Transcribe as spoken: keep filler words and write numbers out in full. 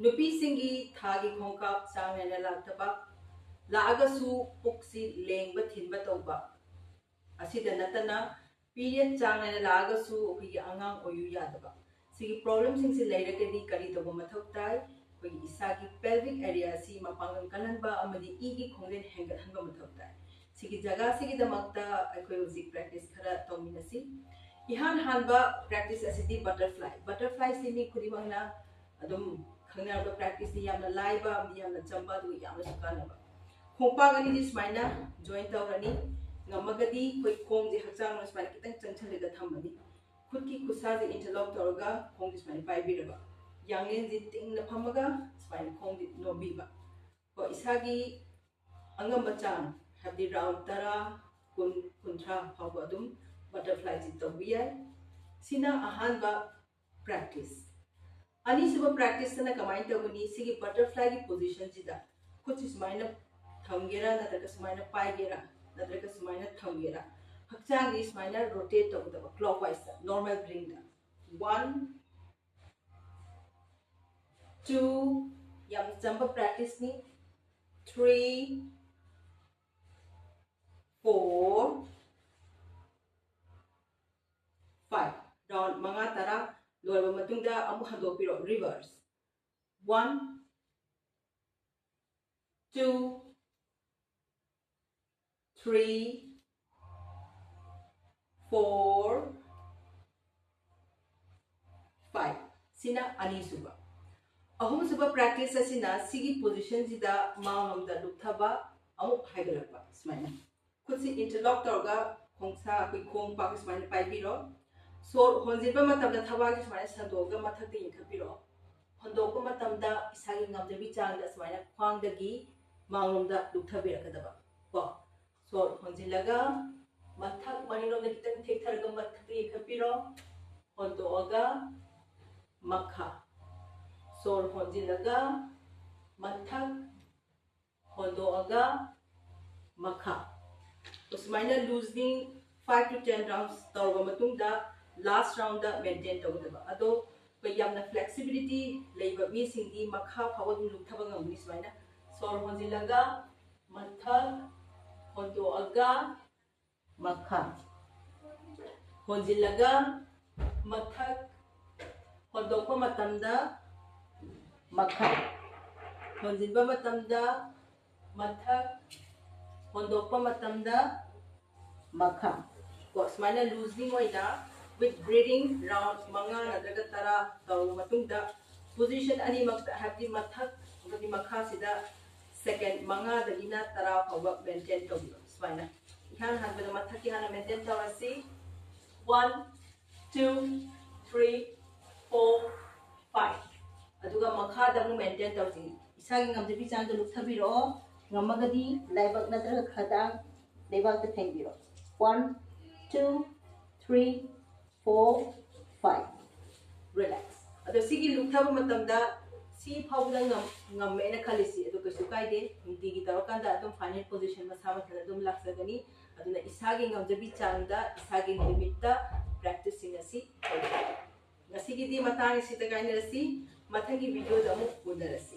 ꯅꯨꯄꯤꯁꯤꯡꯒꯤ ꯊꯥꯒꯤ ꯈꯣꯡꯀꯥꯞ ꯆꯥꯡ ꯅꯥꯏꯅ ꯂꯥꯛꯇꯕ, ꯂꯥꯛꯑꯒꯁꯨ ꯄꯨꯛꯁꯤ ꯂꯦꯡꯕ ꯊꯤꯟꯕ ꯇꯧꯕ, ꯑꯁꯤꯗ ꯅꯠꯇꯅ ꯄꯤꯔꯤꯌꯗ ꯆꯥꯡ ꯅꯥꯏꯅ ꯂꯥꯛꯑꯒꯁꯨ ꯑꯩꯈꯣꯏꯒꯤ ꯑꯉꯥꯡ ꯑꯣꯏꯌꯨ ꯌꯥꯗꯕ, ꯁꯤꯒꯤ ꯄ꯭ꯔꯣꯕ꯭ꯂꯦꯝꯁꯤꯡꯁꯤ ꯂꯩꯔꯒꯗꯤ ꯀꯔꯤ ꯇꯧꯕ ꯃꯊꯧ ꯇꯥꯏ? ꯑꯩꯈꯣꯏꯒꯤ ꯏꯁꯥꯒꯤ ꯄꯦꯜꯚꯤꯛ ꯑꯦꯔꯤꯌꯥ ꯑꯁꯤ ꯃꯄꯥꯡꯒꯜ ꯀꯜꯍꯟꯕ ꯑꯃꯗꯤ ꯏꯒꯤ ꯈꯣꯡꯖꯦꯜ ꯍꯦꯟꯒꯠꯍꯟꯕ ꯃꯊꯧ ꯇꯥꯏ꯫ ꯁꯤꯒꯤ ꯖꯒꯥꯁꯤꯒꯤꯗꯃꯛꯇ ꯑꯩꯈꯣꯏ ꯍꯧꯖꯤꯛ ꯄ꯭ꯔꯦꯛꯇꯤꯁ ꯈꯔ ꯇꯧꯃꯤꯟꯅꯁꯤ꯫ ꯏꯍꯥꯟ ꯍꯥꯟꯕ ꯄ꯭ꯔꯦꯛꯇꯤꯁ ꯑꯁꯤꯗꯤ ꯕꯇꯔꯐ꯭ꯂꯥꯏ꯫ ꯕꯇꯔꯐ꯭ꯂꯥꯏꯁꯤ ꯃꯤ ꯈꯨꯗꯤꯡꯃꯛꯅ ꯑꯗꯨꯝ ꯈꯪꯅꯔꯕ ꯄ꯭ꯔꯦꯛꯇꯤꯁꯅꯤ꯫ ꯌꯥꯝꯅ ꯂꯥꯏꯕ ꯑꯃꯗꯤ ꯌꯥꯝꯅ ꯆꯝꯕ, ꯑꯗꯨꯒ ꯌꯥꯝꯅꯁꯨ ꯀꯥꯟꯅꯕ꯫ ꯈꯣꯡꯄꯥꯛ ꯑꯅꯤꯗꯤ ꯁꯨꯃꯥꯏꯅ ꯖꯣꯏꯟ ꯇꯧꯔꯅꯤ꯫ ꯉꯝꯃꯒꯗꯤ ꯑꯩꯈꯣꯏ ꯈꯣꯡꯁꯦ ꯍꯛꯆꯥꯡ ꯁꯨꯃꯥꯏꯅ ꯈꯤꯇꯪ ꯆꯪꯁꯤꯜꯂꯒ ꯊꯝꯃꯅꯤ꯫ ꯈꯨꯠꯀꯤ ꯈꯨꯠꯁꯥꯁꯦ ꯏꯟꯇꯔꯂꯣꯛ ꯇꯧꯔꯒ ꯈꯣꯡꯁꯦ ꯁꯨꯃꯥꯏꯅ ꯄꯥꯏꯕꯤꯔꯕ, ꯌꯥꯡꯂꯦꯟꯁꯦ ꯇꯤꯡꯅ ꯐꯝꯃꯒ ꯁꯨꯃꯥꯏꯅ ꯈꯣꯡꯁꯦ ꯅꯣꯝꯕꯤꯕ꯫ ꯀꯣ, ꯏꯁꯥꯒꯤ ꯑꯉꯝꯕ ꯆꯥꯡ, ꯍꯥꯏꯕꯗꯤ ꯔꯥꯎꯟ ꯇꯔꯥ, ꯀꯨꯟ, ꯀꯨꯟꯊ꯭ꯔꯥ ꯐꯥꯎꯕ ꯑꯗꯨꯝ ꯕꯇꯔꯐ꯭ꯂꯥꯏꯁꯤ ꯇꯧꯕ ꯌꯥꯏ꯫ ꯁꯤꯅ ꯑꯍꯥꯟꯕ ꯄ꯭ꯔꯦꯛꯇꯤꯁ꯫ ꯑꯅꯤꯁꯨꯕ ꯄ꯭ꯔꯦꯛꯇꯤꯁꯇꯅ ꯀꯃꯥꯏꯅ ꯇꯧꯒꯅꯤ? ꯁꯤꯒꯤ ꯕꯇꯔꯐ꯭ꯂꯥꯏꯒꯤ ꯄꯣꯖꯤꯁꯟꯁꯤꯗ ꯈꯨꯠꯁꯤ ꯁꯨꯃꯥꯏꯅ ꯊꯝꯒꯦꯔꯥ, ꯅꯠꯇ꯭ꯔꯒ ꯁꯨꯃꯥꯏꯅ ꯄꯥꯏꯒꯦꯔꯥ, ꯅꯠꯇ꯭ꯔꯒ ꯁꯨꯃꯥꯏꯅ ꯊꯝꯒꯦꯔꯥ, ꯍꯛꯆꯥꯡꯁꯤ ꯁꯨꯃꯥꯏꯅ ꯔꯣꯇꯦꯠ ꯇꯧꯒꯗꯕ ꯀ꯭ꯂꯣꯛ ꯋꯥꯏꯁꯇ, ꯅꯣꯔꯃꯦꯜ ꯕ꯭ꯔꯤꯡꯗ꯫ One, two, ꯌꯥꯝ ꯆꯝꯕ ꯄ꯭ꯔꯦꯛꯇꯤꯁꯅꯤ꯫ Three, four, five꯫ ꯔꯥꯎꯟ ꯃꯉꯥ, ꯇꯔꯥ ꯂꯣꯏꯔꯕ ꯃꯇꯨꯡꯗ ꯑꯃꯨꯛ ꯍꯟꯗꯣꯛꯄꯤꯔꯣ, reverse. One, two, three, four, five꯫ ꯁꯤꯅ ꯑꯅꯤꯁꯨꯕ꯫ ꯑꯍꯨꯝꯁꯨꯕ ꯄ꯭ꯔꯦꯛꯇꯤꯁ ꯑꯁꯤꯅ ꯁꯤꯒꯤ ꯄꯣꯖꯤꯁꯟꯁꯤꯗ ꯃꯥꯡꯂꯣꯝꯗ ꯂꯨꯞꯊꯕ, ꯑꯃꯨꯛ ꯍꯥꯏꯒꯠꯂꯛꯄ, ꯁꯨꯃꯥꯏꯅ꯫ ꯈꯨꯠꯁꯤ ꯏꯟꯇꯔꯂꯣꯛ ꯇꯧꯔꯒ ꯈꯣꯡꯁꯥ, ꯑꯩꯈꯣꯏ ꯈꯣꯡ ꯄꯥꯛ ꯁꯨꯃꯥꯏꯅ ꯄꯥꯏꯕꯤꯔꯣ꯫ ꯁꯣꯔ ꯍꯣꯟꯖꯤꯟꯕ ꯃꯇꯝꯗ ꯊꯕꯥꯛꯁꯤ ꯁꯨꯃꯥꯏꯅ ꯁꯟꯗꯣꯛꯑꯒ ꯃꯊꯛꯇ ꯌꯦꯡꯈꯠꯄꯤꯔꯛꯑꯣ꯫ ꯍꯣꯟꯗꯣꯛꯄ ꯃꯇꯝꯗ ꯏꯁꯥꯒꯤ ꯉꯝꯖꯕꯤ ꯆꯥꯡꯗ ꯁꯨꯃꯥꯏꯅ ꯈ꯭ꯋꯥꯡꯗꯒꯤ ꯃꯥꯡꯂꯣꯝꯗ ꯂꯨꯞꯊꯕꯤꯔꯛꯀꯗꯕ꯫ ꯀꯣ, ꯁꯣꯔ ꯍꯣꯟꯖꯤꯜꯂꯒ ꯃꯊꯛ ꯃꯅꯤꯡꯂꯣꯝꯗ ꯈꯤꯇꯪ ꯊꯦꯛꯊꯔꯒ ꯃꯊꯛꯇ ꯌꯦꯡꯈꯠꯄꯤꯔꯣ꯫ ꯍꯣꯟꯗꯣꯛꯑꯒ ꯃꯈꯥ꯫ ꯁꯣꯔ ꯍꯣꯟꯖꯤꯜꯂꯒ ꯃꯊꯛ, ꯍꯣꯟꯗꯣꯛꯑꯒ ꯃꯈꯥ꯫ ꯑꯁꯨꯃꯥꯏꯅ ꯂꯨꯖꯅꯤꯡ five to ten rounds ꯇꯧꯔꯕ ꯃꯇꯨꯡꯗ ꯂꯥꯁ ꯔꯥꯎꯟꯗ ꯃꯦꯟꯇꯦꯟ ꯇꯧꯒꯗꯕ꯫ ꯑꯗꯣ ꯌꯥꯝꯅ flexibility ꯂꯩꯕ ꯃꯤꯁꯤꯡꯗꯤ ꯃꯈꯥ ꯐꯥꯎꯕ ꯑꯗꯨꯝ ꯂꯨꯞꯊꯕ ꯉꯝꯒꯅꯤ꯫ ꯁꯨꯃꯥꯏꯅ ꯁꯣꯔ ꯍꯣꯟꯖꯤꯜꯂꯒ ꯃꯊꯛ, ꯍꯣꯟꯗꯣꯛꯑꯒ ꯃꯈꯥ, ꯍꯣꯟꯖꯤꯜꯂꯒ ꯃꯊꯛ, ꯍꯣꯟꯗꯣꯛꯄ ꯃꯇꯝꯗ ꯃꯈꯥ, ꯍꯣꯟꯖꯤꯟꯕ ꯃꯇꯝꯗ ꯃꯊꯛ, ꯍꯣꯟꯗꯣꯛꯄ ꯃꯇꯝꯗ ꯃꯈꯥ꯫ ꯀꯣ, ꯁꯨꯃꯥꯏꯅ loosening ꯑꯣꯏꯅ with breathing round ꯃꯉꯥ ꯅꯠꯇ꯭ꯔꯒ ꯇꯔꯥ ꯇꯧꯔꯕ ꯃꯇꯨꯡꯗ position ꯑꯅꯤꯃꯛꯇ, ꯍꯥꯏꯕꯗꯤ ꯃꯊꯛ ꯑꯃꯗꯤ ꯃꯈꯥꯁꯤꯗ second ꯃꯉꯥꯗꯒꯤꯅ ꯇꯔꯥ ꯐꯥꯎꯕ maintain ꯇꯧꯕꯤꯔꯣ꯫ ꯁꯨꯃꯥꯏꯅ ꯏꯍꯥꯟ ꯍꯥꯟꯕꯗ ꯃꯊꯛꯀꯤ ꯍꯥꯟꯅ maintain ꯇꯧꯔꯁꯤ꯫ One, two, three, four, five꯫ ꯑꯗꯨꯒ ꯃꯈꯥꯗ ꯑꯃꯨꯛ maintain ꯇꯧꯁꯤ꯫ ꯏꯁꯥꯒꯤ ꯉꯝꯖꯕꯤ ꯆꯥꯡꯗ ꯂꯨꯞꯊꯕꯤꯔꯛꯑꯣ꯫ ꯉꯝꯃꯒꯗꯤ ꯂꯥꯏꯕꯛ ꯅꯠꯇ꯭ꯔꯒ ꯈꯗꯥꯡ ꯂꯩꯕꯥꯛꯇ ꯊꯦꯡꯕꯤꯔꯣ꯫ One, two, three, four, five꯫ Relax꯫ ꯑꯗꯣ ꯁꯤꯒꯤ ꯂꯨꯞꯊꯕ ꯃꯇꯝꯗ ꯁꯤ ꯐꯥꯎꯕꯗ ꯉꯝ-, ꯉꯝꯃꯦꯅ ꯈꯜꯂꯤꯁꯤ, ꯑꯗꯨ ꯀꯩꯁꯨ ꯀꯥꯏꯗꯦ꯫ ꯅꯨꯡꯇꯤꯒꯤ ꯇꯧꯔꯀꯥꯟꯗ ꯑꯗꯨꯝ final position ꯃꯁꯥ ꯃꯊꯟꯇ ꯑꯗꯨꯝ ꯂꯥꯛꯆꯒꯅꯤ꯫ ꯑꯗꯨꯅ ꯏꯁꯥꯒꯤ ꯉꯝꯖꯕꯤ ꯆꯥꯡꯗ, ꯏꯁꯥꯒꯤ limitꯇ practiceꯁꯤꯡ ꯑꯁꯤ ꯇꯧꯕꯤꯌꯨ꯫ ꯉꯁꯤꯒꯤꯗꯤ ꯃꯇꯥꯡ ꯑꯁꯤꯗ ꯀꯥꯏꯅꯔꯁꯤ꯫ ꯃꯊꯪꯒꯤ videoꯗ ꯑꯃꯨꯛ ꯎꯅꯔꯁꯤ꯫